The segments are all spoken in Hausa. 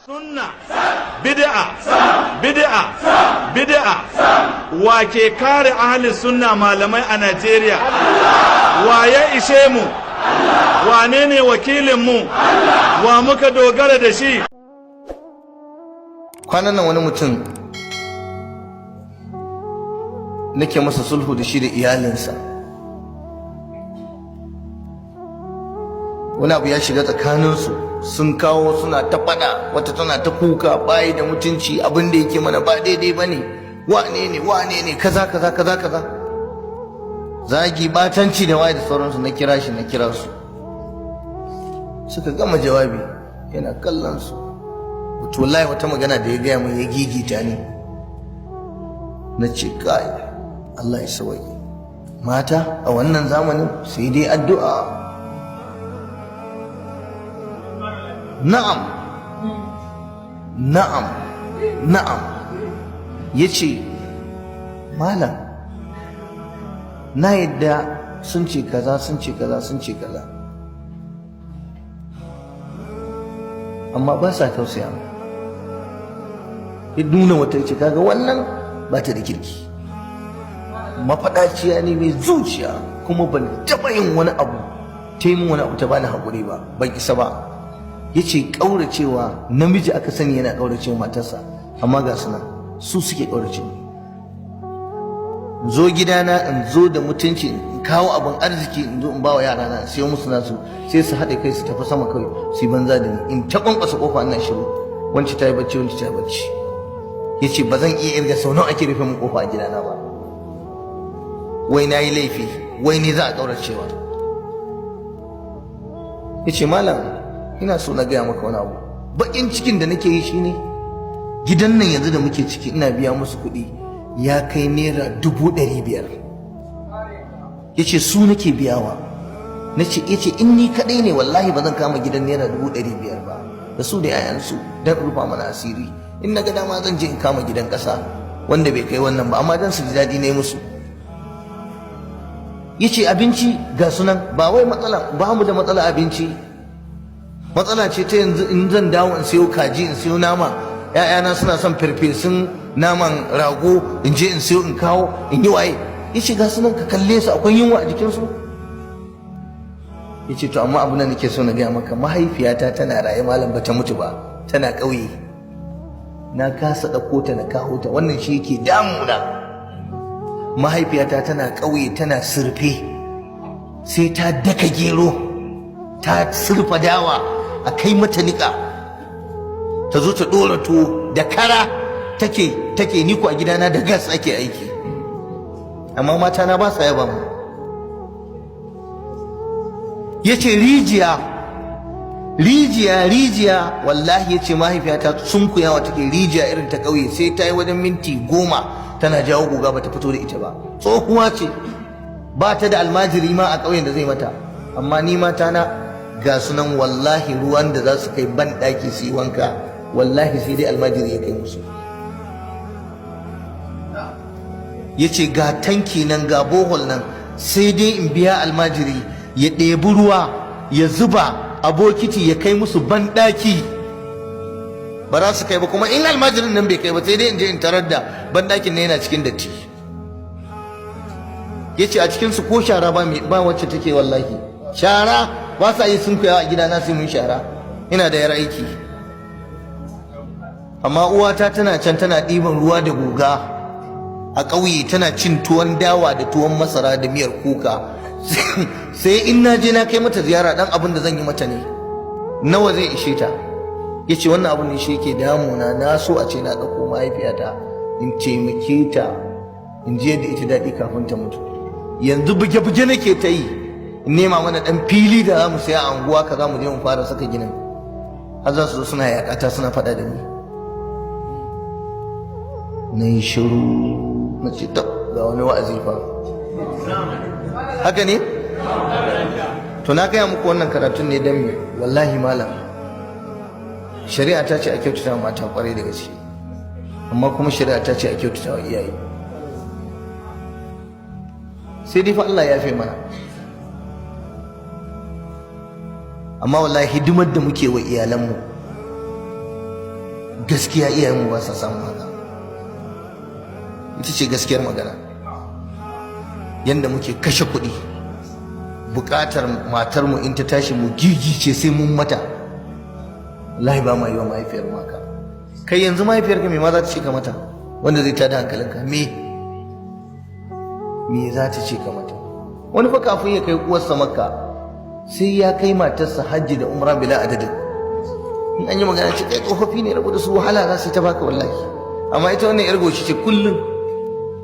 Sunna, bid'a, bid'a, bid'a. Wa ke kare ahli sunna malamai a Najeriya? Wa ya ishe mu? Wane ne wakilin mu? Wa muka dogara da shi? Kwanan nan wani mutum nake masa sulhu da shi da iyalinsa. Wani abu ya shiga tsakaninsu, sun kawo suna ta faɗa, wata tana ta kuka, bayi da mutunci, abin da yake mana ba daidai ba ne, wane ne wane ne, kaza kaza kaza kaza, zagi, batanci da waye da sauransu. Na kira shi, na kira su, suka gama jawabi, yana kallon su. Wato wallahi wata magana da ya gaya min ya gigita ni. Na ce, kai, Allah ya sauke mata a wannan zamanin, sai dai addu'a. Na'am, na'am, na'am. Yace, malam, na yadda sun ce kaza, sun ce kaza, sun ce kaza, amma ba sa tausaya mu. Ya nuna wata, ce, kaga wannan ba ta da kirki, mafaɗaciya ne, mai zuciya, kuma ban taɓa yin wani abu ta yi min wani abu ta bani haƙuri ba, ban isa ba. Ya ce, ƙauracewa namiji aka sani yana ƙauracewa matarsa, amma ga suna su suke ƙaurace. In zo gidana, in zo da mutunci, in kawo abin arziki, in zo in ba wa yara na, siyo musu nasu, sai su haɗe kai su tafi sama kawai su yi banza da ni. In ta ƙwanƙwasa ƙofa ina shiru, wanci ta yi bacci, wanci ta yi bacci. Ya ce, ba zan iya irga sau nawa ake rufe min ƙofa a gidana ba. Wai na yi laifi, wai ni za a ƙauracewa. Ya ce, malam, ina so na gaya maka wani abu. Baƙin cikin da nake yi shine gidan nan yanzu da muke ciki, ina biya musu kuɗi ya kai naira 500,000. Ya ce, su nake biyawa. Na ce, ya ce, in ni kaɗai ne, wallahi ba zan kama gidan naira 500,000 ba da su da 'ya'yansu don rufa mana asiri. In na ga dama zan je in kama gidan ƙasa wanda bai kai wannan ba, amma don su ji daɗi ne musu. Ya ce, abinci ga sunan, ba wai matsala ba, mu da matsala abinci. Matsala ce ta yanzu in zan dawo in siyo kaji, in siyo nama, ‘ya'yana suna son farfesun naman rago, in je in siyo, in kawo, in yi waye. Ya ce, ga sunan, ka kalle su, akwai yunwa a jikinsu. Ya ce, to amma abu da nake so na gaya maka, mahaifiyata tana raye, malam, bata mutu ba, tana ƙauye, na kasa ɗauko ta na kawo ta. Wannan shi yake damuna. Mahaifiyata tana ƙauye, tana surfe, sai ta daka gero, ta surfa dawa, a kai mata niƙa, ta zo ta ɗora tuwo da kara take take. Ni ko a gidana da gas ake aiki, amma mata na ba sa yaba mu. Yace, rijiya, rijiya, rijiya, wallahi, yace, mahaifiyata sunkuyawa take, rijiya irin ta ƙauye, sai ta yi wajen minti 10 tana jawo guga bata fito da ita ba. Tsohuwa ce, ba ta da almajiri ma a ƙauyen da zai mata. Amma ni mata na ga sunan, wallahi ruwan da za su kai ban ɗaki su yi wanka, wallahi sai dai almajiri ya kai musu. Yace, ga tanki nan, ga borehole nan, sai dai in biya almajiri ya ɗebi ruwa ya zuba a bokiti ya kai musu banɗaki. Ba za su kai ba. Kuma in almajirin nan bai kai ba, sai dai in je in tarar da banɗakin ne yana cikin datti. Yace, a cikinsu ko shara ba ba wacce take, wallahi shara ba sa yi sunkuyawa a gidana sai mun shara, ina da yar aiki. Amma uwata tana can tana ɗiban ruwa da guga a ƙauye, tana cin tuwon dawa da tuwon masara da miyar kuka. Sai in na je na kai mata ziyara, dan abin da zan yi mata ne, nawa zai ishe ta? Yace, wannan abin ne shi yake damuna. Na so a ce na ɗauko mahaifiyata in taimake ta, in je da ita daɗi kafin ta mutu. Yanzu buge-buge nake ta yi in nema mana ɗan fili da za mu saya a anguwa ka za mu je mu fara saka ginin, har za su zo suna yaƙata, suna faɗa da ni. Na yi shiru, na ce, tab, ga wani wa'azi fa. Haka ne. To na gaya muku wannan karatun ne don me? Wallahi malam, shari'a ta ce a kyautata wa mata, kwarai da gaske, amma kuma shari'a ta ce a kyautata wa iyaye. Sai dai fa Allah ya fi mana. Amma wallahi hidimar da muke wa iyalanmu Gaskiya iyayenmu ba sa samun haka. Ita ce gaskiyar magana. Yanda muke kashe kuɗi, buƙatar matarmu in ta tashi mu gigice sai mun mata, wallahi ba ma yi wa mahaifiyar maka. Kai, yanzu mahaifiyarka me ma za ta ce ka mata wanda zai tada hankalinka? Me za ta ce ka mata? Wani fa kafin ya kai uwarsa Makka, sai ya kai matarsa hajji da umra bila adadin. In an yi magana, ce kai tsofaffi ne, rabu da su, wahala za su yi ta baka wallahi. Amma ita wannan yar goshi ce, kullum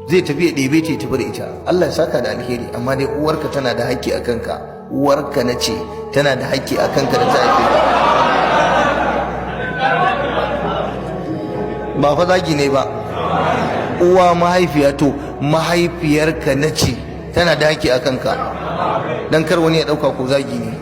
zai tafi ya ɗebe ta ya tafi da ita. Allah ya saka da alheri, amma dai uwarka tana da haƙƙi a kanka. Uwarka na ce, tana da haƙƙi a kanka da ta haife ka. Ba fa zagi ne ba. Uwa, mahaifiya, to mahaifiyarka na ce tana da haƙƙi a kanka, dan kar wani ya ɗauka ko zagi ne.